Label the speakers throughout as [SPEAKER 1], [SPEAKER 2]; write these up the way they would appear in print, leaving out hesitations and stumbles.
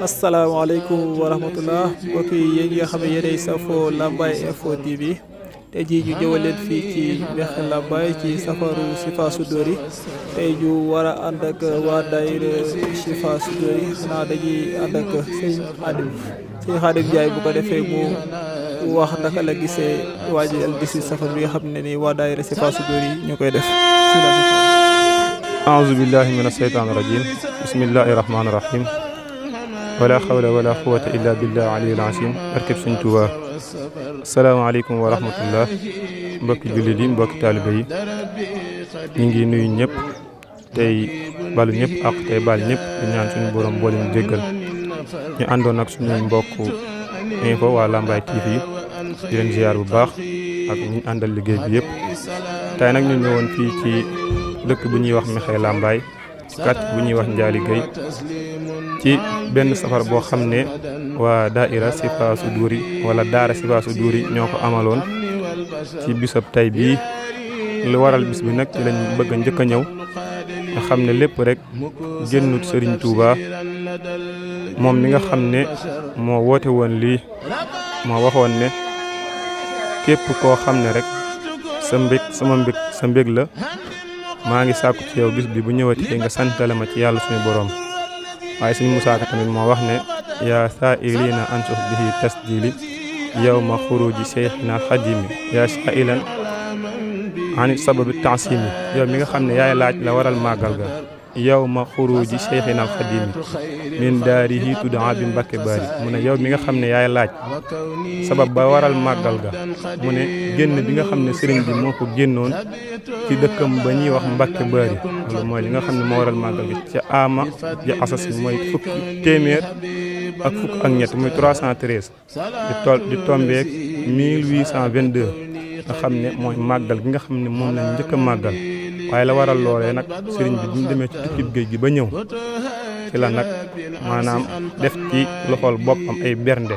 [SPEAKER 1] asalaamaaleykum wa rahmatullah mbokk yi yéen ñi nga xam ne yéenay safoo Lambaye Info TV tey jii ñu ñëwal leen fii ci Mekhe Lambaye ci safaru Chifa Soudouri tey ñu war a ànd ak waa daayira Chifa Soudouri xanaa dañuy ànd ak sëñ Xaadim Njaay bu ko defee mu wax naka la gisee waajal 18 safar bi nga xam ne ni waa daayira Chifa Soudouri ñu koy def.
[SPEAKER 2] aouzu billahi min asheytaan rajim bismillahi rahmaani rahim wala xawla wala quwata illa billah aliyul azim barkeb Sëñ Tuubaa. asalaamaaleykum wa rahmatullah mbokki jullit yi mbokki taalibe yi ñu ngi nuyu ñëpp tey balu ñëpp ak tey bal ñëpp di ñaan suñu borom boole ñu jéggal. ñu àndoon ak suñu mbokku info waa Lambaye TV di leen ziar bu baax ak ñu àndal liggéey bi yëpp. tey nag ñu ñëwoon fii ci dëkk bu ñuy wax Mekhe Lambaye kat bu ñuy wax Njaali Gay ci benn safar boo xam ne waa daaira Chifa Soudouri wala daara Chifa Soudouri ñoo ko amaloon ci bisab tey bii. lu waral bis bi nag ci lañ bëgg a njëkk a ñëw nga xam ne lépp rek génnut Serigne Touba moom mi nga xam ne moo woote woon lii moo waxoon ne képp koo xam ne rek sa mbég la maa ngi sàkku ci yow bis bi bu ñëwatee nga santale ma ci yàlla suñu borom. waaye suñu Musaa Ka tamit moo wax ne yaa saa'iliina an suux bihi tasjili yawma xuruji seyxina xadimi yaa saailan ani sababi taasimi yow mi nga xam ne yaay laaj la waral màggal ga yawma xuruji seyxina xadimi min daarihi tudaa bi Mbàkke Baari mu ne yow mi nga xam ne yaay laaj sabab ba waral màggal ga mu ne génn bi nga xam ne sëriñ bi moo ko génnoon ci dëkkam ba ñuy wax Mbàkke Baari loolu mooy li nga xam ne moo waral màggal gi ca ama ja asas mooy fukki téeméer ak fukk ak ñett muy 313 di tombeek 1822 nga xam ne mooy màggal gi nga xam ne moom lañ njëkk a màggal. waaye la waral loolee nag sëriñ bi ñu demee ci tukkib géej gi ba ñëw ci la nag maanaam def ci loxol boppam ay bernde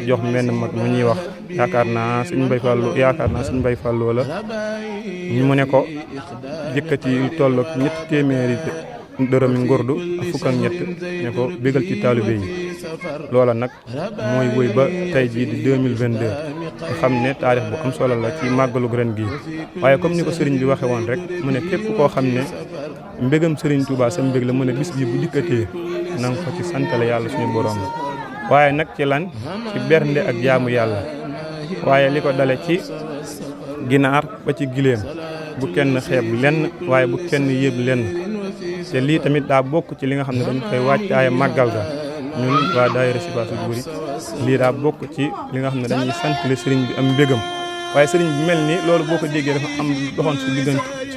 [SPEAKER 2] jox menn mag mu ñuy wax yaakaar naa suñ mbay fàlloo la ñu mu ne ko jëkkati yu toll ak ñetti téeméeri dërëmi ngurdu ak fukk ak ñett ne ko bégal ci taalibe yi. loola nag mooy wëy ba tey jii di 2022 nga xam ne taarix bu am solo la ci màggalu ren gi. waaye comme ni ko sëriñ bi waxe woon rek mu ne képp koo xam ne mbégam sëriñ Touba sa mbég la mu ne bis bi bu dikkatee na nga ko ci santale yàlla suñu borom la. waaye nag ci lan ci bernde ak jaamu yàlla waaye li ko dale ci ginaar ba ci giléem bu kenn xeeb lenn waaye bu kenn yéeb lenn. te lii tamit daa bokk ci li nga xam ne dañu koy wàccaaye màggal ga ñun waa daayira Chifa Soudouri lii daa bokk ci li nga xam ne dañuy santale sëriñ bi am mbégam. waaye sëriñ bi mel ni loolu boo ko déggee dafa am doxoon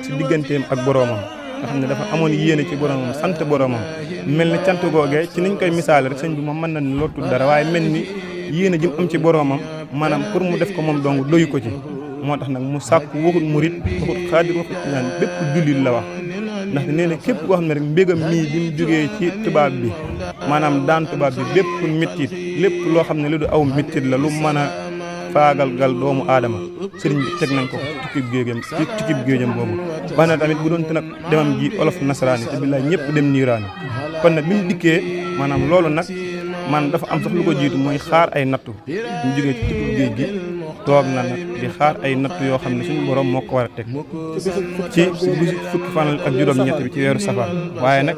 [SPEAKER 2] ci digganteem ak boroomam nga xam ne dafa amoon yéene ci boroomam sant boroomam mel ni cant googee ci niñ koy misaale rek sëñ bi moom mën na ni lottul dara waaye mel ni yéene ji mu am ci boroomam maanaam pour mu def ko moom dong doyu ko ci moo tax nag mu sàkku waxut murit waxut xaadir waxut ñaan bépp jullit la wax. ndax nee na képp koo xam ne rek mbégam mii bi mu jógee ci tubaab bi maanaam daan tubaab bi bépp méttit lépp loo xam ne lu du aw méttit la lu mën a faagalgal doomu aadama sëriñ bi teg nañ ko ci tukkib géejam boobu. wax na tamit bu doon te nag demam ji olof nasaraani te billaay ñëpp dem niiraani kon nag bi mu dikkee maanaam loolu nag man dafa am sax lu ko jiitu mooy xaar ay nattu ñu jógee ci tukkib géej gi toog na nag di xaar ay nattu yoo xam ne suñu borom moo ko war a teg ci bisu fukki fan ak juróom-ñett bi ci weeru safar. waaye nag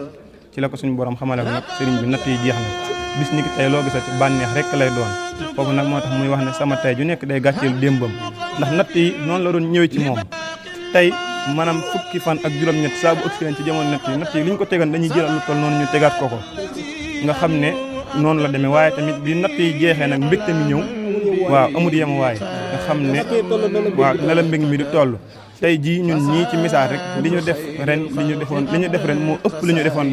[SPEAKER 2] ci la ko suñu borom xamale ko nag sëriñ bi natt yi jeex na bis ni ki tey loo gisati bànneex rek lay doon foofu nag moo tax muy wax ne sama tey ju nekk day gàcceel démbam ndax natt yi noonu la doon ñëwee ci moom. tey maanaam fukki fan ak juróom-ñett saa bu ëgsi ci jamono natt yi li ñu ko tegan dañuy jëlal lu toll noonu ñu tegaat ko nga xam ne noonu la demee. waaye tamit bi natt yi jeexee nag mbégte mi ñëw waaw amul yem waaye nga xam ne waaw la la mbég mi di toll. tey jii ñun ñii ci misaal rek li ñu def ren moo ëpp li ñu defoon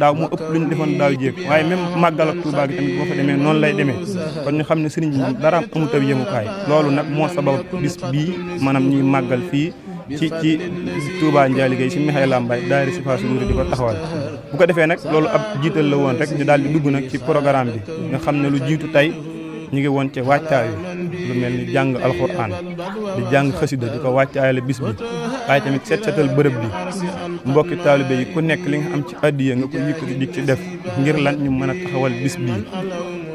[SPEAKER 2] daaw moo ëpp li ñu defoon daaw jéeg. waaye même màggal ak Touba gi tamit boo fa demee noonu lay demee kon ñu xam ne sëriñ bi moom dara amut ab yemukaay. loolu nag moo sabab bis bii maanaam ñuy màggal fii ci Touba Njaali Gay ci Mekhe Lambaye daayira Chifa Soudouri di ko taxawal. bu ko defee nag loolu ab jiital la woon rek ñu daal di dugg nag ci programme bi nga xam ne lu jiitu tey ñu ngi woon ca waajtaay wi lu mel ni jàng alxuraan di jàng xasida di ko wàccaayale bis bi waaye tamit setal bërëb bi mbokki taalibe yi ku nekk li nga am ci addiya nga ko yëkkati di ci def ngir lan ñu mën a taxawal bis bii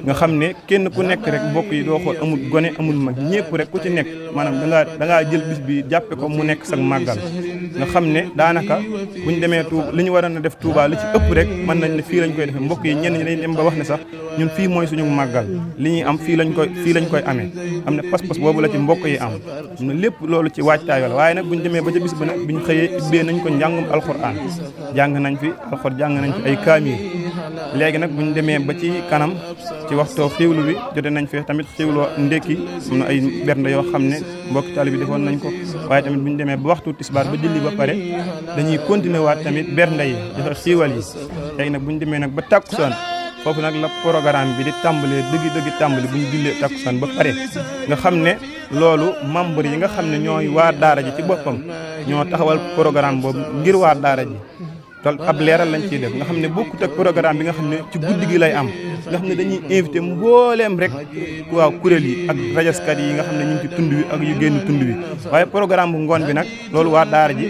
[SPEAKER 2] nga xam ne kenn ku nekk rek mbokk yi doo xool amul gone amul mag ñëpp rek ku ci nekk maanaam da ngaa jël bis bi jàppe ko mu nekk sag màggal nga xam ne daanaka buñ demee Touba li ñu waroon a def Touba li ci ëpp rek mën nañ ne fii lañ koy defee mbokk yi ñenn ñi dañ dem ba wax ne sax ñun fii mooy suñu màggal li ñuy am fii lañ koy amee am ne pas-pas boobu la ci mbokk yi am ne lépp loolu ci waajtaay la waaye nag buñ demee ba ca bis ba nag biñ xëyee ibbee nañ ko njàngum alxuraan jàng nañ fi ay kaamil léegi nag buñ demee ba ci kanam ci waxtoo xiwlu bi jote nañ fi tamit xiwloo ndékki am na ay bernde yoo xam ne mbokki taali bi defoon nañ ko waaye tamit buñ demee ba waxtu tisbaar ba julli ba pare dañuy continuer waat tamit bernde yi joxe xiiwal yi léegi nag buñ demee nag ba tàkkusaan foofu nag la programme bi di tàmbalee dëgg tàmbali bu ñu jullee takkusaan ba pare nga xam ne loolu membre yi nga xam ne ñooy waa daara ji ci boppam ñoo taxawal programme boobu ngir waa daara ji tol ab leeral lañ ciy def nga xam ne bokkut ak programme bi nga xam ne ci guddi gi lay am nga xam ne dañuy invité mbooleem rek waaw kuréel yi ak rajaskat yi nga xam ne ñu ngi ci tund wi ak yu génn tund wi waaye programme bu ngoon bi nag loolu waa daara ji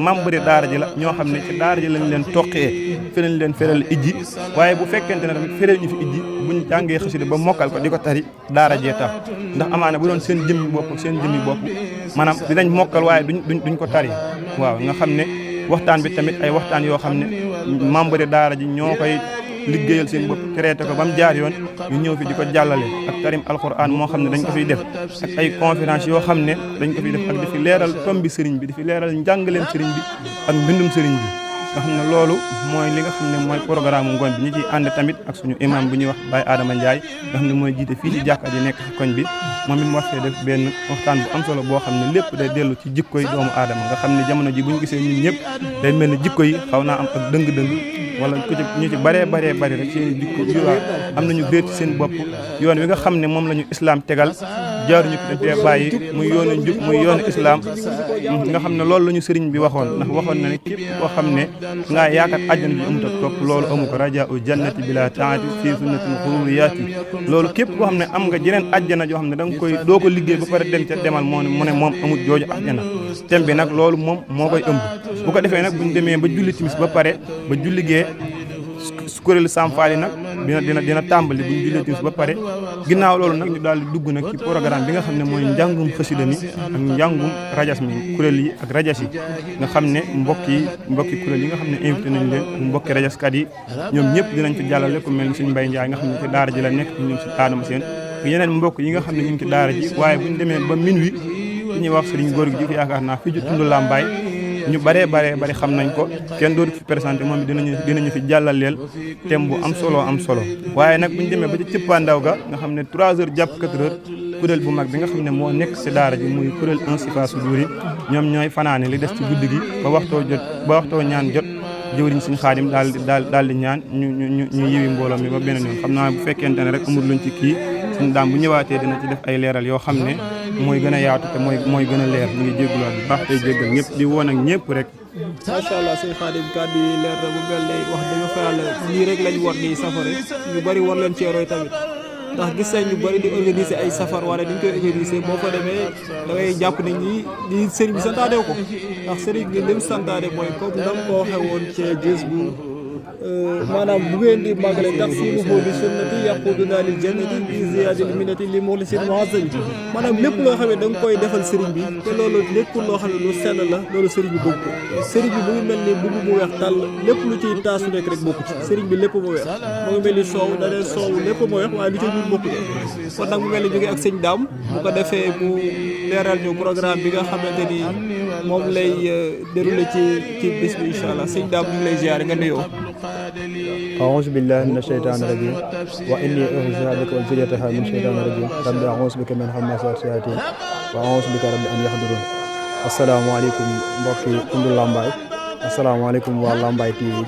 [SPEAKER 2] membre daara ji la ñoo xam ne ci daara ji lañ leen toqee fi lañ leen feral ijji waaye bu fekkente ne tamit feral ñu fi ijji buñ jàngee xasida ba mokkal ko di ko tari daara jee tax ndax amaana bu doon seen jëmmi bopp maanaam dinañ mokkal waaye duñ ko tari waaw nga xam ne waxtaan bi tamit ay waxtaan yoo xam ne membre daara ji ñoo koy liggéeyal seen bopp traité ko ba mu jaar yoon ñu ñëw fi di ko jàllale ak tarim alquran moo xam ne dañ ko fiy def ak ay conférence yoo xam ne dañ ko fiy def ak di fi leeral tombi sëriñ bi di fi leeral njàngaleem sëriñ bi ak mbindum sëriñ bi nga xam ne loolu mooy li nga xam ne mooy programme ngoon bi ñu ciy ànd tamit ak suñu imam bu ñuy wax Baye Adama Ndiaye nga xam ne mooy jiite fii ci jàkka ji nekk ci koñ bi moom it mu wax fee def benn waxtaan bu am solo boo xam ne lépp day dellu ci jikko yi doomu aadama nga xam ne jamono ji bu ñu gisee ñun ñëpp day mel ne jikko yi xaw naa am ak dëng-dëng wala ku ci ñu ci baree bari rek seen jikko yu am nañu réer ci seen bopp yoon wi nga xam ne moom la ñu islam tegal jaaruñu ko te bàyyi muy yoonu njub muy yoonu islam nga xam ne loolu la ñu sëriñ bi waxoon ndax waxoon na ne képp koo xam ne ngaa yaakaar àjjana bi amut ak topp loolu amu ko raja u jannati bila taati fii sunnatin xururiyaati loolu képp koo xam ne am nga jeneen àjjana joo xam ne da nga koy doo ko liggéey ba pare dem ca demal moo mu ne moom amut jooju àjjana thème bi nag loolu moom moo koy ëmb bu ko defee nag buñ demee ba julli timis ba pare ba julligee kuréelu Samfal yi nag dina tàmbali bu ñu jullee timis ba pare ginnaaw loolu nag ñu daal di dugg nag ci programme bi nga xam ne mooy njàngum xasida mi ak njàngum rajas mi kuréel yi ak rajas yi nga xam ne mbokki kuréel yi nga xam ne invité nañ leen mbokki rajaskat yi ñoom ñëpp dinañ fi jàllale ku mel ni suñu Mbay Njaay nga xam ne ci daara ji la nekk ñoom si Adama Seen yeneen mbokk yi nga xam ne ñu ngi ci daara ji waaye bu ñu demee ba minuit li ñuy wax sëriñ góor gi fi yaakaar naa fii ci tund Lambaay ñu baree xam nañ ko kenn dootu fi présenté moom dinañu fi jàllaleel thème bu am solo waaye nag bu ñu demee ba ci cëppaandaw ga nga xam ne 3 heures jàpp 4 heures kuréel bu mag bi nga xam ne moo nekk si daara ji muy kuréel Sifa Suduuri ñoom ñooy fanaane li des ci guddi gi ba waxtoo ñaan jot jëwriñ suñu Xaadim daal di ñaan ñu yiwi mbooloo mi ba beneen yoon xam naa bu fekkente ne rek amul luñ ci kii suñu daam bu ñëwaatee dina ci def ay leeral yoo xam ne mooy gën a yaatu te mooy gën a leer ñu ngi jéggulaat bu baax tey jéggal ñëpp di woon ak ñëpp rek
[SPEAKER 1] macha allah sëñ Xaadim kàddu yi leer na bu mel ne wax dëgg fa yàlla lii rek lañ war nii safare ñu bari war leen cee roy tamit ndax gis nañ ñu bari di organiser ay safar wala dañ koy organiser boo fa demee da ngay jàpp ne ñi sëriñ bi santaane ko ndax sëriñ bi lim santaane mooy comme ndam ko waxee woon ci gis bu maanaam bu ngeen di màggale ndax suñu xooli sunnati yaquduna lil jannati bi ziyadil minati li muxlisin muhazzin maanaam lépp loo xam ne da nga koy defal sëriñ bi te loolu nekkul loo xam ne lu sell la loolu sëriñ bi bëgg ko sëriñ bi mu ngi mel ni mbubb mu weex tàll lépp lu ciy taasu nekk rek bokku ci sëriñ bi lépp mu weex mu ngi mel ni soow da leen soow lépp mu weex waaye lu ci ñuul bokku ci kon nag mu mel ni jóge ak sëñ daam bu ko defee mu leeral ñu programme bi nga xamante ni moom lay déroulé ci bis bi incha allah sëñ daam ñu ngi lay ziare nga nuyoo
[SPEAKER 3] أعوذ بالله من الشيطان الرجيم وإني أعوذ بك وذريتها من الشيطان الرجيم رب أعوذ بك من همزات الشياطين وأعوذ بك رب أن يحضرون asalaamaaleykum mbokki tundu Lambaye asalaamaaleykum waa Lambaye TV ñu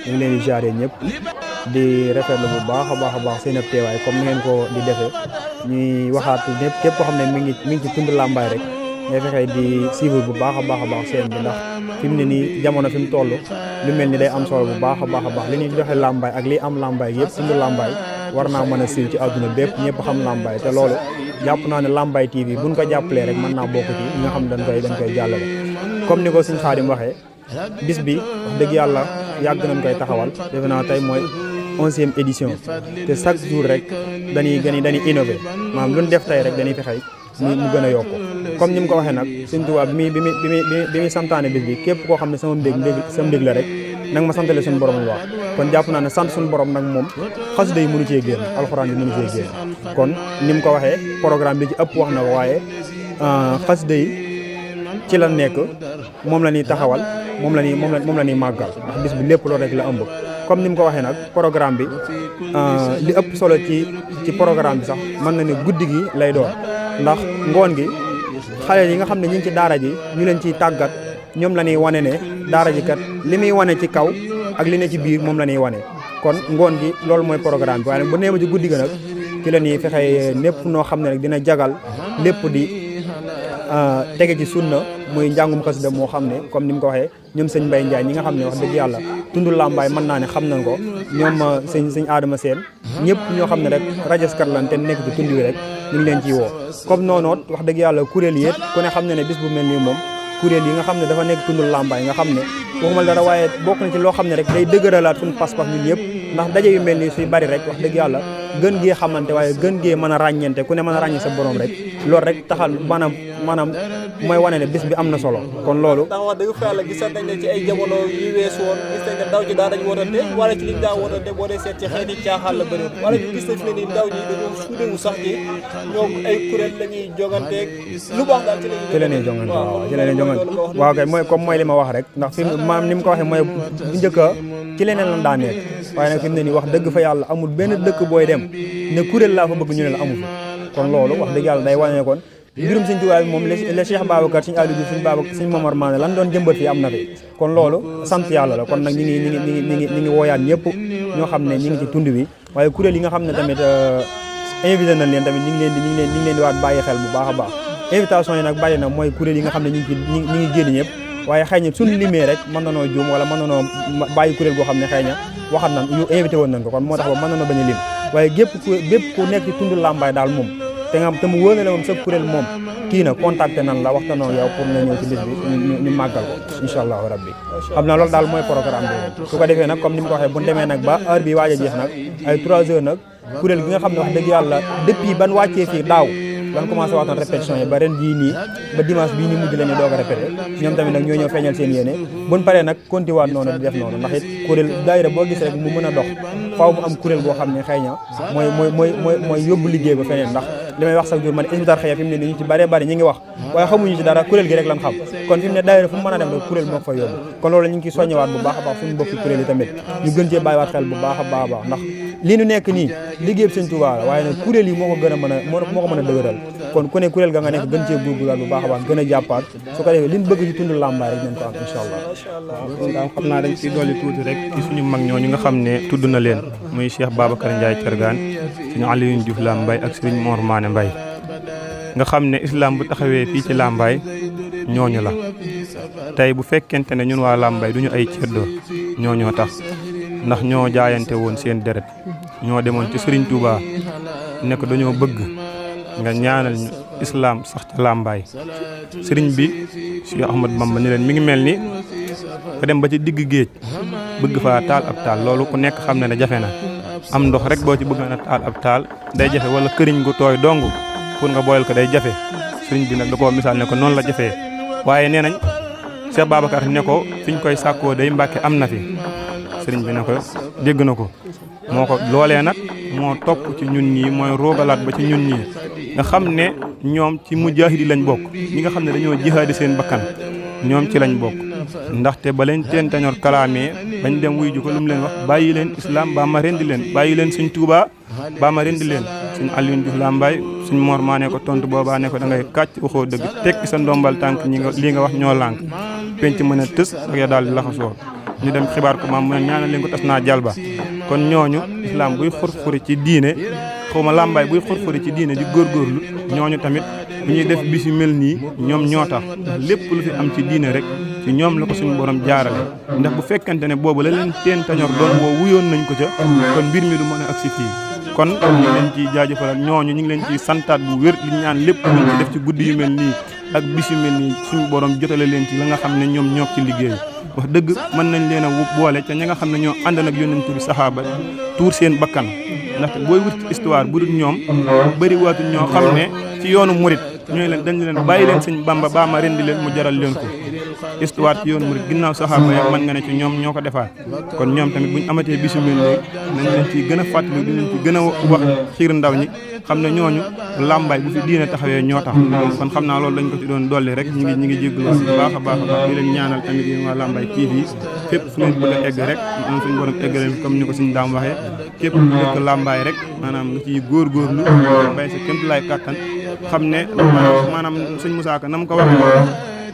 [SPEAKER 3] ngi leen di jaaree ñëpp di rafetlu bu baax a baax seen ab teewaay comme ni ngeen ko di defee ñuy waxaat ñëpp képp koo xam ne mi ngi ci tundu Lambaye rek ngay fexe di suivre bu baax a baax seen bi ndax fi mu ne nii jamono fi mu toll lu mel ni day am solo bu baax a baax li ñuy joxe làmbaay ak li am làmbaay yëpp suñu làmbaay war naa mën a siiw ci àdduna bépp ñëpp xam làmbaay te loolu jàpp naa ne Lambaye TV buñ ko jàppalee rek mën naa bokk ci ñi nga xam dañ koy jàllale comme ni ko Sëñ Xaadim waxee bis bi wax dëgg yàlla yàgg nañ koy taxawal defe naa tey mooy 11e édition te chaque jour rek dañuy innover maanaam lu ñu def tey rek dañuy fexe mu gën a yokku comme ni mu ko waxee nag Sëñ Tuubaa bi muy santaane bis bi képp koo xam ne sama mbég la rek nag ma santale suñu borom wax kon jàpp naa ne sant suñu borom nag moom xasida yi mënu cee génn alxuraan yi mënu cee génn kon ni mu ko waxee programme bi ci ëpp wax na ko waaye xasida yi ci la nekk moom la ñuy taxawal moom la ñuy màggal ndax bis bi lépp loolu rek la ëmb comme ni mu ko waxee nag programme bi li ëpp solo ci programme bi sax mën na ne guddi gi lay doon ndax ngoon gi xale yi nga xam ne ñu ngi ci daara ji ñu leen ciy tàggat ñoom la ñuy wane ne daara ji kat li muy wane ci kaw ak li ne ci biir moom la ñuy wane kon ngoon gi loolu mooy programme bi waaye nag bu neema ci guddi ga nag ci la ñuy fexe népp noo xam ne nag dina jagal lépp di tege ci sunna muy njàngum xasida moo xam ne comme ni mu ko waxee ñoom sëñ Mbaye Ndiaye ñi nga xam ne wax dëgg yàlla tundu Lambaye mën naa ne xam nañ ko ñoom sëñ Adama Sène ñëpp ñoo xam ne rek rajaskat lan te nekk ci tund wi rek ñu ngi leen ciy woo comme noonoot wax dëgg yàlla kuréel yi ku ne xam ne ne bis bu mel nii moom kuréel yi nga xam ne dafa nekk tundul Lambaye nga xam ne waxuma dara waaye bokk na ci loo xam ne rek day dëgëralaat suñu pas-pas ñun ñëpp ndax daje yu mel nii suy bari rek wax dëgg yàlla gën gee xamante waaye gën gee mën a ràññeente ku ne mën a ràññe sa borom rek loolu rek taxal maanaam mooy wane ne bis bi am na solo kon loolu
[SPEAKER 1] ndax wax dëgg fa yàlla gisoon nañ ne ci ay jamono yu weesu woon gis nañ ne ndaw ñi daa dañ wonante wala ci liñ daa wonante boo dee seet ci xeeti caaxaan la bëri wala ñu gis nañ fi ne nii ndaw ñi dañoo suudewu sax ci ñoom ay kuréel la ñuy joganteeg lu baax daal ci la ñuy jongante
[SPEAKER 3] waaw kay mooy li ma wax rek ndax fi maam ni mu ko waxee mooy bu njëkk ci leneen lan daa nekk waaye nag fi mu ne nii wax dëgg fa yàlla amul benn dëkk booy dem ne kuréel laa fa bëgg ñu ne la amu fi kon loolu wax dëgg yàlla day wane kon mbirum Sëñ Tuubaa bi moom le Cheikh Babacar Sëñ Aliou Diouf Sëñ Momar Mané lan doon jëmbat fii am na fi kon loolu sant yàlla la kon nag ñi ngi wooyaat ñëpp ñoo xam ne ñi ngi ci tund wi waaye kuréel yi nga xam ne tamit invité nañ leen tamit ñi ngi leen di waat bàyyi xel bu baax a baax invitation yi nag bàyyi na mooy kuréel yi nga xam ne ñi ngi génn ñëpp waaye xëy na suñu limee rek mën nanoo juum wala mën nanoo bàyyi kuréel goo xam ne xëy na waxat nañ yu invité woon nañ ko kon moo tax ba mën nanoo bañ a lim waaye bépp ku nekk ci tund Lambaye daal moom te mu wóor na la moom sa kuréel moom kii na contacté nan la waxtaanoo yow pour nga ñëw ci bis bi ñu màggal ko incha allahu rabbi xam na loolu daal mooy programme bi su ko defee nag comme ni mu ko waxee bu ñu demee nag ba heure bi waaj a jeex nag ay 3 heures nag kuréel gi nga xam ne wax dëgg yàlla depuis ban wàccee fii daaw ban commencé waxtaan répétition yi ba ren jii nii ba dimanche bii ni mujj la ñu doog a répété ñoom tamit nag ñoo ñëw feeñal seen yéene buñ paree nag continué waat noonu di def noonu ndax it kuréel daayira boo gis rek mu mën a dox faaw mu am kuréel boo xam ne xëy na mooy yóbbu liggéey ba feneen ndax li may wax chaque jour man Hizbut Tarqiyyah fi mu ne ni ñu ci bëree bëri ñi ngi wax waaye xamuñu ci dara kuréel gi rek lan xam kon fi mu ne daayira fu mu mën a dem rek kuréel moo ko fa yóbbu kon loolu ñu ngi ciy soññewaat bu baax a baax suñu bokki kuréel yi tamit ñu gën cee bàyyiwaat xel bu baax a baax ndax li ñu nekk nii liggéey bi Sëñ Tuubaa la waaye nag kuréel yi moo ko mën a dëgëral kon ku ne kuréel ga nga nekk gën cee góorgóorlu bu baax a baax gën a jàppaat su ko defee li ñu bëgg ci tund Lambaye rek nañ ko am incha allah
[SPEAKER 2] waaw xam naa dañ ciy dolli tuuti rek ci suñu mag ñooñu nga xam ne tudd na leen muy Cheikh Babacar Ndiaye Thiergane suñu Aliou Diouf Lambaye ak Serigne Mor Mané Mbaye nga xam ne islam bu taxawee fii ci Lambaye ñooñu la tey bu fekkente ne ñun waa Lambaye duñu ay ceddo ñooñoo tax ndax ñoo jaayante woon seen deret ñoo demoon ci Serigne Touba ne ko dañoo bëgg nga ñaanal ñu islam sax ca Lambaye Serigne bi Cheikh Ahmad Bamba ni leen mi ngi mel ni nga dem ba ci digg géej bëgg faa taal ab taal loolu ku nekk xam ne ne jafe na am ndox rek boo ci bëgg na taal ab taal day jafe wala këriñ gu tooy dong pour nga boyal ko day jafe Serigne bi nag da koo misaal ne ko noonu la jafee waaye nee nañ Cheikh Babacar ne ko fi ñu koy sàkkoo day Mbàkke am na fi Serigne bi ne ko dégg na ko moo ko loolee nag moo topp ci ñun ñii mooy roogalaat ba ci ñun ñii nga xam ne ñoom ci mujaahidi lañ bokk ñi nga xam ne dañoo jihaadi seen bakkan ñoom ci lañ bokk ndaxte ba leen teen tañor kalaamee bañ dem wuy ju ko lu mu leen wax bàyyi leen islam baa ma rendi leen bàyyi leen Sëñ Tuubaa baa ma rendi leen Sëñ Aliou Diouf Lambaye Sëñ Mor Mané ko tontu boobaa ne ko da ngay kàcc waxoo dëgg tekki sa ndombal tànk lii nga wax ñoo lànk penc mën a tës ak ya daal di laxasoo ñu dem xibaar ko maam mu ne ñaanal leen ko tas naa jalba kon ñooñu islam buy xurfuri ci diine xawma Lambaye buy xurfuri ci diine di góorgóorlu ñooñu tamit bu ñuy def bis yu mel nii ñoom ñoo tax ndax lépp lu fi am ci diine rek ci ñoom la ko suñu borom jaarale ndax bu fekkante ne boobu la leen teen tañor doon woo wuyoon nañ ko ca kon mbir mi du mën a agsi fii kon ñu ngi leen ciy jaajëfal ñooñu ñu ngi leen ciy santaat bu wér li ñaan lépp luñ ci def ci guddi yu mel nii ak bis yu mel nii suñu borom jotale leen ci la nga xam ne ñoom ñoo ci liggéey wax dëgg mën nañ leen a boole ca ña nga xam ne ñoo ànd nag yonent bi saxaaba tuur seen bakkan ndaxte booy wut histoire bu dul ñoom bëri waatu ñoo xam ne ci yoonu murit ñooy leen dañ leen bàyyi leen sëñ Bamba baa ma rendi leen mu jaral leen ko histoire ci yoonu murit ginnaaw saxaaba ya mën nga ne ci ñoom ñoo ko defaat kon ñoom tamit buñ amatee bisu mel nii nañ leen ci gën a fàttali di leen ci gën a wax xiir ndaw ñi xam ne ñooñu làmbaay bu fi diine taxawee ñoo tax kon xam naa loolu dañ ko ci doon dolli rek ñi ngi jéglu bu baax a baax di leen ñaanal tamit yéen waa Lambaye TV fépp fu ngeen bëgg a egg rek am suñu borom egg leen comme ni ko suñu daam waxee képp ku dëkk Lambaye rek maanaam nga ciy góorgóorlu bay sa kémt laay kàttan xam ne maanaam sëñ Moussa Ka na mu ko waxee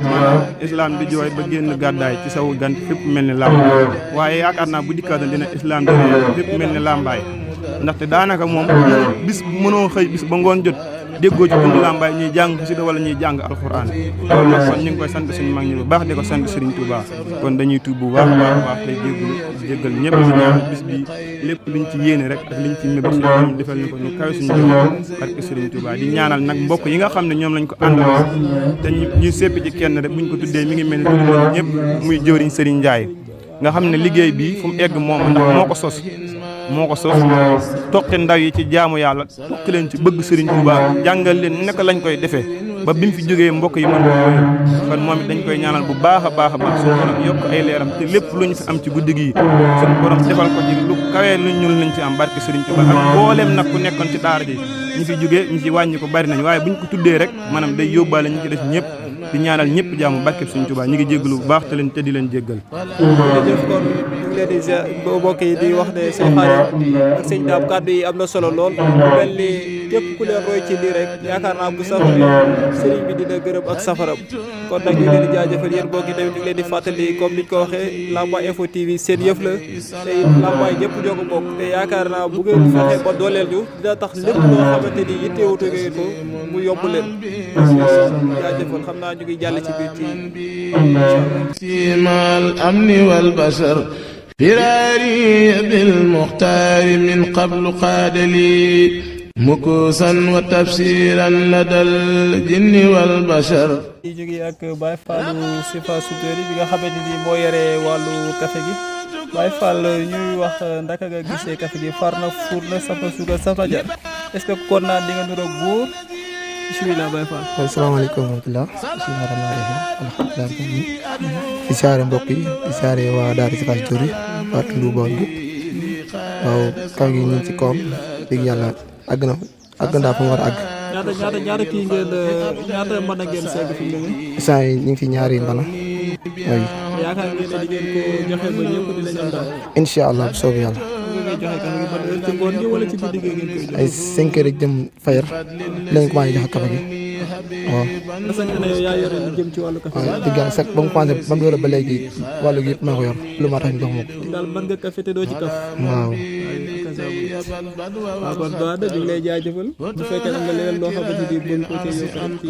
[SPEAKER 2] maanaam islam di jooy ba génn gàddaay ci sawu gant fépp mel ni Lambaye waaye yaakaar naa bu dikkaatan dina islam di fépp mel ni Lambaye ndaxte daanaka moom bis mënoo xëy bis ba ngoon jot déggoo ci dund Lambaye ñuy jàng xasida wala ñuy jàng alxuraan loolu nag kon ñu ngi koy sant suñu mag ñi bu baax di ko sant Serigne Touba kon dañuy tuub bu baax a baax tey jéggal ñëpp di ñaan bis bi lépp luñ ci yéene rek ak liñ ci mébét suñu borom defal ñu ko ñu kawe suñu borom barke Serigne Touba di ñaanal nag mbokk yi nga xam ne ñoom lañ ko àndal te ñu seppi ci kenn rek buñ ko tuddee mi ngi mel ni tudd nañ ñëpp muy jëwriñ Serigne Ndiaye nga xam ne liggéey bi fu mu egg moom ndax moo ko sos toqi ndaw yi ci jaamu yàlla toqi leen ci bëgg Serigne Touba jàngal leen naka lañ koy defee ba bi mu fi jógee mbokk yi mën ko kon moom it dañ koy ñaanal bu baax a baax suñu borom yokk ay leeram te lépp lu ñu fi am ci guddi gi suñu borom defal ko ci lu kawee lu ñun lañ ci am barke Serigne Touba ak mbooleem nag ku nekkoon ci daara ji ñi fi jógee ñi ci wàññi ko bari nañ waaye buñ ko tuddee rek maanaam day yóbbaale ñi ci def ñëpp di ñaanal ñëpp jaamu barke Serigne Touba ñi ngi jéggalu bu baax te di leen jéggal
[SPEAKER 1] jërëjëf kon ñu ngi leen di mbokk yi di wax ne sëñ Xaadim ak sëñ Daam kàddu yi am na solo lool mel ni képp ku leen roy ci lii rek yaakaar naa bu safaree sëriñ bi dina gërëm ak safaram kon nag ñu ngi leen di jaajëfal yéen mbokk yi tamit ñu ngi leen di fàttali comme niñ ko waxee Lambaye Info TV seen yëf la te it Lambaye ñëpp ñoo ko bokk te yaakaar naa bu ngeen fexee ba dooleel ñu dina tax lépp loo xamante ni yittewutu ngeen ko mu yomb leen jaajëfal xam naa ñu ngi jàll ci biir ci
[SPEAKER 4] mal amni wal basar firari bil muxtaar min qablu qaadali mukuusan wa tafsiran ladal jinni wal bashar
[SPEAKER 1] ñu ngi ak Baye Fallou Sifassou Dóori bi nga xamante ni moo yore wàllu café gi Baye Fall ñuy wax ndaka nga gisee café gi far na fuur na safa suukar safa jar est-ce que kon naa di nga nuroog buur bismillah Baye Fall.
[SPEAKER 3] asalaamaaleykum wa rahmatulah bismillahi rahmaani rahim alhamdulilah di siyaare mbokk yi di siyaare waa daara Sifassou Dóori waa tundu bool bi waaw kaw gi ñu ngi ci kawam dégg yàlla àgg na daal fu mu war a àgg.
[SPEAKER 1] ñaata kii ngeen ñaata mën a ngeen segg fi mu ne.
[SPEAKER 3] saa yi ñu ngi fi ñaari mbana. oui.
[SPEAKER 1] yaakaar ngeen ne di ngeen ko joxe ba ñëpp dinañ am daal.
[SPEAKER 3] incha allah bu soobee yàlla.
[SPEAKER 1] ngay joxe kafe gi ban heure ci ngoon gi wala ci guddi gi ngeen koy joxe.
[SPEAKER 3] ay 5 heures jëm fajar lañ commencé joxe kafe gi waaw.
[SPEAKER 1] parce que yow yaa yore lu jëm ci wàllu kafe gi.
[SPEAKER 3] waaw dëgg yàlla sax ba mu commencé ba mu door ba léegi wàllu gi yëpp maa ko yor lu ma tax ñu jox ma ko.
[SPEAKER 1] daal mën nga kafe te doo ci kaf.
[SPEAKER 3] waaw.
[SPEAKER 1] waaw kon baax na ñu ngi lay jaajëfal bu fekkee am nga leneen loo xamante ni bëgg ko ci yokk rek ci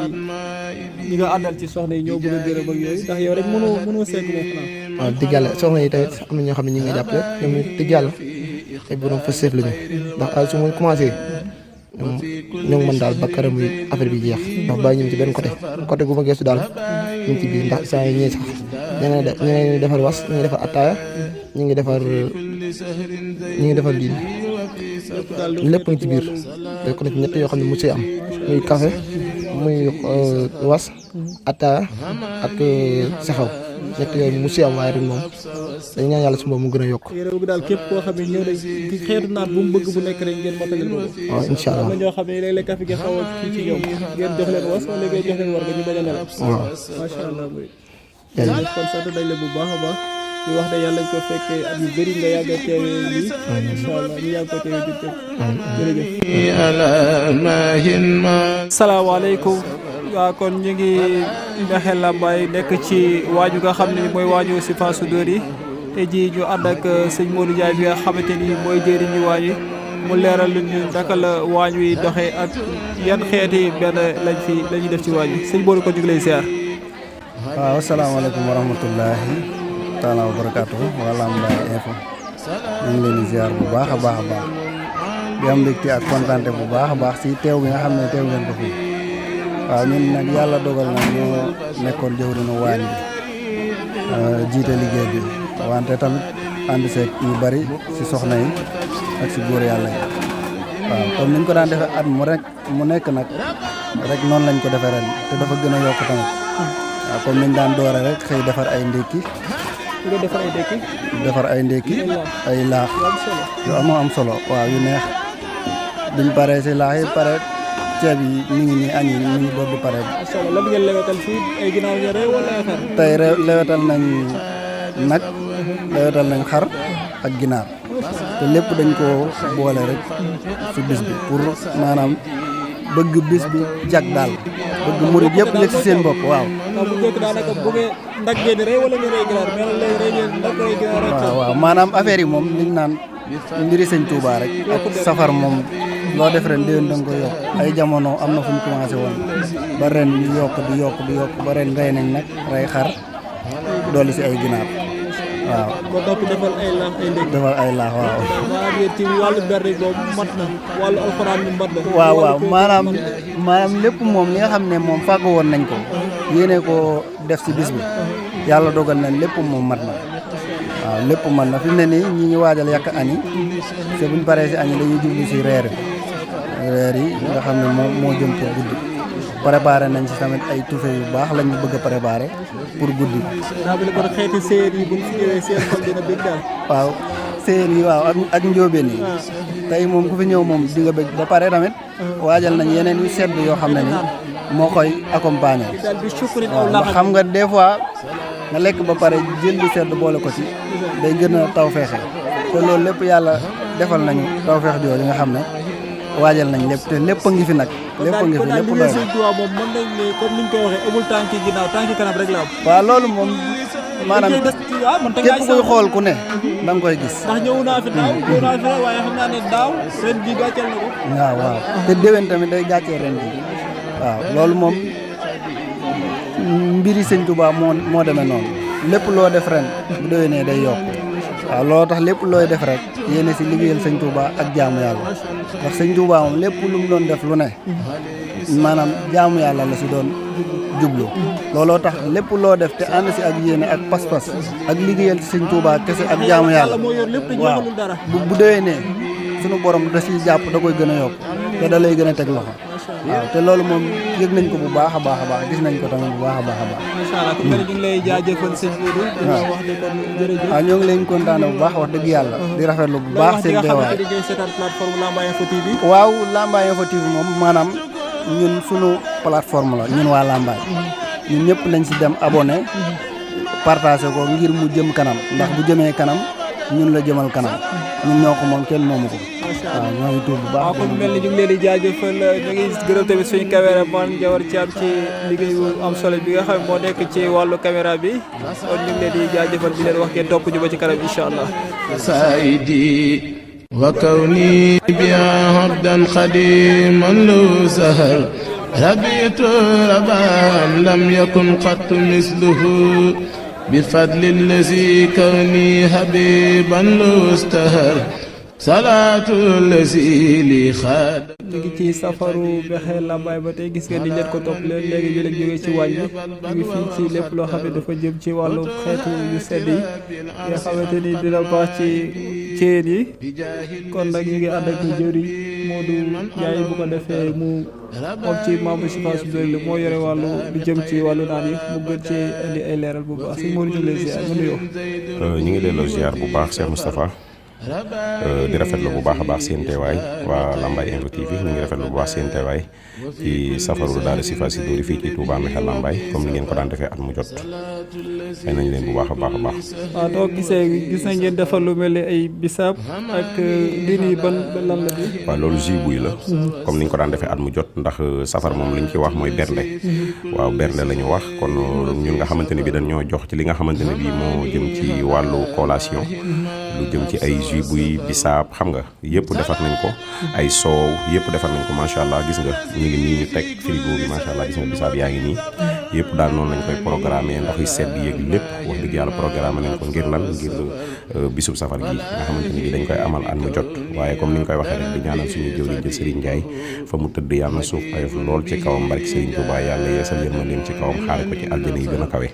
[SPEAKER 1] ñi nga àndal ci soxna yi ñoo bëgg a gërëm ak yooyu ndax yow rek mënoo segg moom xanaa.
[SPEAKER 3] waaw dëgg yàlla soxna yi tamit am na ñoo xam ne ñu ngi jàppale ñoom dëgg yàlla ay borom fa seef lañu ndax su ma commencé ñoo ngi mën daal ba kër muy affaire bi jeex ndax bàyyi ñu ci benn côté bu ma gëstu daal ñu ngi ci biir ndax saa yi ñii sax ñeneen ñi defar was ñu ngi defar attaaya ñu ngi defar lii lépp ngi ci biir te kon ñett yoo xam ne mu see am muy café muy was attaaya ak saxaw ñett yooyu mu si am waaye ren moom dañu ñaan yàlla su boobu mu gën a yokk.
[SPEAKER 1] yéen a bëgg daal képp koo xam ne ñëw nañ ci xeetu naat bu mu bëgg bu nekk rek ngeen matalil ko.
[SPEAKER 3] waaw incha allah
[SPEAKER 1] am na ñoo xam ne léeg-léeg café gi xaw a kii ci ñoom ngeen jox leen was wala ngeen jox leen war nga ñu bañ a nelaw.
[SPEAKER 3] waaw
[SPEAKER 1] macha allah muy. jërëjëf kon sant nañ la bu baax a baax di wax ne yàlla ñu ko fekkee at yu bëri nga yàgg a teewee lii. incha allah ñu yàgg ko teewee jub jërëjëf. salaamaaleykum. waaw kon ñu ngi Mekhe Lambaye nekk ci waaju nga xam ne mooy waaju Sifassou Dóori te ji ñu ànd ak sëñ Modou Ndiaye bi nga xamante ni mooy jëriñu waañu mu leeral lu ñu naka la waañ wi doxee ak yan xeeti benn lañuy def ci waañ wi sëñ Modou ko ñu ngi lay ziar.
[SPEAKER 5] waaw asalaamaaleykum wa rahmatullahi taala wa barakaatu waa Lambaye Info ñu ngi leen di ziar bu baax a baax a baax di am mbégte ak kontaante bu baax a baax si teew bi nga xam ne teew ngeen ko fii waaw ñun nag yàlla dogal na ñoo nekkoon jëwriñu waañ bi jiite liggéey bi wante tamit ànd seeg ñu bari si soxna yi ak si góor yàlla yi waaw comme niñ ko daan defee at mu nekk nag rek noonu lañ ko defee ren te dafa gën a yokk tamit waaw comme niñ daan doore rek xëy defar ay ndékki defar ay ndékki ay laax yu am solo waaw yu neex biñ paree si laax yi pare ceeb yi mi ngi nii añ yi mi ngi doog di pare.
[SPEAKER 1] lan ngeen lewetal fii ay ginnaaw ñu rey wala xar.
[SPEAKER 5] tey lewetal nañ nag lewetal nañ xar ak ginaar te lépp dañ koo boole rek si bis bi pour maanaam bëgg bis bi jag daal bëgg murid yëpp yëg si seen bopp waaw.
[SPEAKER 1] bu njëkk daanaka bu ngeen nag ngeen rey wala ngeen rey ginaar mais léegi rey ngeen nag rey ginaar rek.
[SPEAKER 5] waaw maanaam affaire yi moom liñ naan mbiri sëñ Touba rek ak safar moom loo def ren déwén da nga koy yokk ay jamono am na fu ñu commencé woon ba ren ñu yokk di yokk ba ren rey nañ nag rey xar dolli si ay ginaar waaw.
[SPEAKER 1] ba noppi defal ay laax ay ndékki.
[SPEAKER 5] defal ay laax waaw.
[SPEAKER 1] maanaam yéen ci wàllu berde boobu mat na wàllu alxuraan bi mat na.
[SPEAKER 5] waaw maanaam lépp moom li nga xam ne moom fàggu woon nañ ko yéene ko def si bis bi yàlla dogal na lépp moom mat na. waaw lépp man na fi mu ne nii ñi ngi waajal yàq añ yi te buñ paree si añ yi dañuy jublu si reer yi nga xam ne moo jëm pour guddi préparé nañ si tamit ay tufe yu baax lañ bëgg a préparé pour guddi.
[SPEAKER 1] daa bi la ko xeeti séer yi buñ fi ñëwee seen xol dina bëgg daal.
[SPEAKER 5] waaw séer yi waaw ak njóobeen yi tey moom ku fi ñëw moom di nga bëgg ba pare tamit waajal nañ yeneen yu sedd yoo xam ne ni moo koy accompagner waaw ndax xam nga des fois nga lekk ba pare jël lu sedd boole ko ci day gën a taw feexe te loolu lépp yàlla defal nañu taw feex jooju nga xam ne waajal nañ lépp te lépp a ngi fi nag lépp a ngi fi lépp doy
[SPEAKER 1] na moom mën nañ ne comme niñ ko waxee amul tànki ginnaaw tànki kanam rek la am.
[SPEAKER 5] waaw loolu moom maanaam képp kuy xool ku ne da nga koy gis.
[SPEAKER 1] ndax ñëw naa fi waaye xam naa ne daaw ren ji gàcceel na ko.
[SPEAKER 5] waaw te déwén tamit day gàccee ren ji waaw loolu moom mbiri sëñ Touba moo demee noonu lépp loo def ren bu déwénee day yokk waaw loo tax lépp looy def rek yéene si liggéeyal sëñ Touba ak jaamu yàlla ndax sëñ Touba moom lépp lu mu doon def lu ne maanaam jaamu yàlla la si doon jublu looloo tax lépp loo def te ànd si ak yéene ak pas-pas ak liggéeyal si sëñ Touba kese ak jaamu yàlla waaw bu déwénee sunu borom da siy jàpp da koy gën a yokk te da lay gën a teg loxo waaw te loolu moom yëg nañ ko bu baax a baax gis nañ ko tamit bu baax a baax.
[SPEAKER 1] macha allah kon ñu ngi lay jaajëfal sëñ Modou. waaw wax dëgg kon jërëjëf.
[SPEAKER 5] waaw ñoo ngi leen kontaane bu baax wax dëgg yàlla. di rafetlu bu baax seen teewaay.
[SPEAKER 1] di nga seetaan plateforme Lambaye Info TV.
[SPEAKER 5] waaw Lambaye Info TV moom maanaam ñun sunu plateforme la ñun waa Lambaye. ñun ñëpp nañ si dem abonné. partagé ko ngir mu jëm kanam ndax bu jëmee kanam ñun la jëmal kanam ñun ñoo ko moom kenn moomu ko. waaw ñoo ngi tuub bu baax.
[SPEAKER 1] waaw kon mel ni ñu ngi leen di jaajëfal ñu ngi gërëm tamit suñu caméraman Jawar Thiam ci liggéey bu am solo bi nga xam moo nekk ci wàllu caméra bi kon ñu ngi leen di jaajëfal di leen wax ngeen topp ñu ba ci kanam incha allah.
[SPEAKER 4] saidi wa kawni bi abdan xadiman lu sahar rabitu raban lam yakun qattu misluhu bi fadli allazi kawni habiban lu stahar salaatu lazi li xaad.
[SPEAKER 1] ñu ngi ci safaru Mekhe Lambaye ba tey gis nga ni leen ko topp leen léegi ñu leen jógee ci wàññi ñu ngi fii ci lépp loo xam ne dafa jëm ci wàllu xeetu yu sedd yi nga xamante ni dina baax ci céen yi kon nag ñu ngi ànd ak jëri Modou Ndiaye bu ko defee moom ci membre si Sifatou Ndoye la moo yore wàllu lu jëm ci wàllu naan yi mu gën ci indi ay leeral bu baax si Modou ñu ngi lay ziar mu nuyoo.
[SPEAKER 6] ñu ngi delloo ziar bu baax Cheikh Moustapha di rafetlu bu baax a baax seen teewaay waa Lambaye Info TV ñu ngi rafetlu bu baax seen teewaay ci safaru daara Sifatou Ndoye fii ci Touba Mekhe Lambaye comme ni ngeen ko daan defee at mu jot fay nañ leen bu baax a baax a baax.
[SPEAKER 1] waaw doo gisee gis nañ ngeen defar lu mel ni ay bisaab ak lii nii ban lan la bi.
[SPEAKER 6] waaw loolu jus buy la. comme ni ñu ko daan defee at mu jot ndax safar moom li ñu ci wax mooy bernde. waaw bernde la ñu wax kon ñun nga xamante ne bi dañ ñoo jox ci li nga xamante ne bii moo jëm ci wàllu collation. lu jëm ci ay jus buy bisaab xam nga yëpp defar nañ ko ay soow yëpp defar nañ ko macha allah gis nga ñu ngi nii ñu teg frigo bi macha allah gis nga bisaab yaa ngi nii yëpp daal noonu lañ koy programmer ndox yi sedd yeeg lépp wax dëgg yàlla programmer nañ ko ngir lan ngir bisub safar gi nga xamante ni bi dañ koy amal at mu jot waaye comme ni ñu koy waxee rek di ñaanal suñu jëwriñ ci Serigne Ndiaye fa mu tëdd yàlla na suuf ayof lool ci kawam barke Serigne Touba yàlla yeesal yërmandeem ci kawam xaare ko ci aljana yi gën a kawe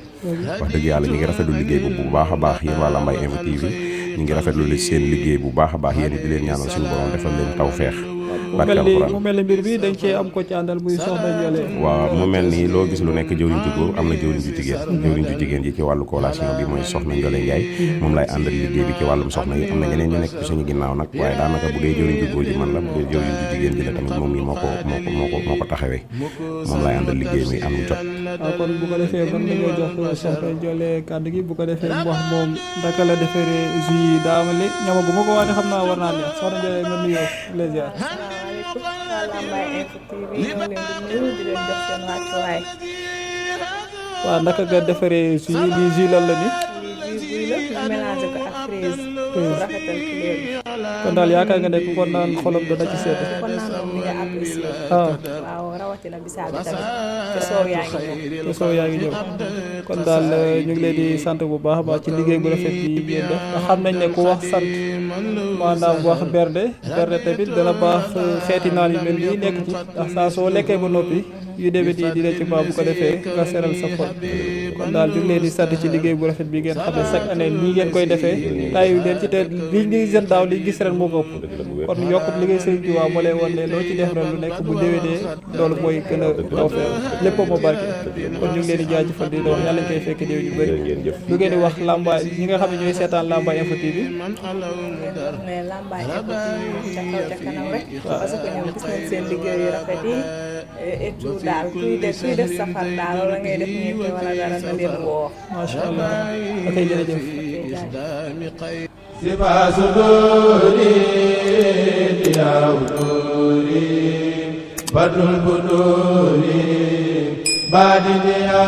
[SPEAKER 6] wax dëgg yàlla ñu ngi rafetlu liggéey bu baax a baax yéen waa Lambaye Info TV ñu ngi rafetlu li seen liggéey bu baax a baax yéen di leen ñaanal suñu borom defal leen tawfeex
[SPEAKER 1] mu mel ni mbir bi dañ cee am ko ci àndal muy soxna Ndiolé
[SPEAKER 6] waaw mu mel ni loo gis lu nekk jëwriñ ju góor am na jëwriñ ju jigéen ji ci wàllu collation bi mooy soxna Ndiolé Ndiaye moom lay àndal liggéey bi ci wàllum soxna yi am na ñeneen ñu nekk ci suñu ginnaaw nag waaye daanaka bu dee jëwriñ ju góor ji man la bu dee jëwriñ ju jigéen ji la tamit moom mi moo ko taxawee moom lay àndal liggéey mi am jot
[SPEAKER 1] kon bu ko defee mën nañoo jox soxna Ndiolé kàddu gi bu ko defee mu wax moom naka la defaree jus yi daamali ñamaguma ko waaye xam naa war naa neex soxna Ndiolé nga nuyoo les ziar
[SPEAKER 7] Lambaye Info TV ñoo leen di nuyu di leen jox seen wàccuwaay.
[SPEAKER 1] waaw naka nga defaree jus yi lii jus lan la ni
[SPEAKER 7] lii jus buy la ñu mélangé ko ak fraise pour rafetal couleur bi.
[SPEAKER 1] kon daal yaakaar nga ne ku ko naan xolam dana ci seet.
[SPEAKER 7] ku ko naan moom mi nga apprécié. waaw rawatina bisaab bi tamit te soow yaa ngi ñëw.
[SPEAKER 1] kon daal ñu ngi leen di sant bu baax a baax ci liggéey bu rafet bi ngeen def nga xam nañ ne ku wax sant maanaam wax bernde tamit dana baax xeeti naan yu mel nii nekk ci ndax saa soo lekkee ba noppi yu demee nii dina ci baax bu ko defee nga seral sa xol kon daal ñu ngi leen di sant ci liggéey bu rafet bi ngeen xam ne chaque année nii ngeen koy defee taayu leen ci te liñ ngi seen daaw liñ gis ren moo ko ëpp kon yokk liggéey Sëriñ Tuubaa moo leen wan ne loo ci def ren lu nekk bu déwénee loolu mooy gën a tawfeex lépp moo barke kon ñu ngi leen di jaajëfal di wax yàlla ñu koy fekk déw ñu bëri lu ngeen di wax Lambaye ñi nga xam ne ñooy seetaan Lambaye Info TV
[SPEAKER 7] mais Lambaye Info TV ca kaw ca kanam rek parce que ñoom gis nañ seen liggéey yu rafet yi et tout daal kuy def safar daal wala ngay def ñeente wala dara na leen woo
[SPEAKER 1] macha allah ok jërëjëf
[SPEAKER 4] sifa suduri diyaw duri badul buduri badiniya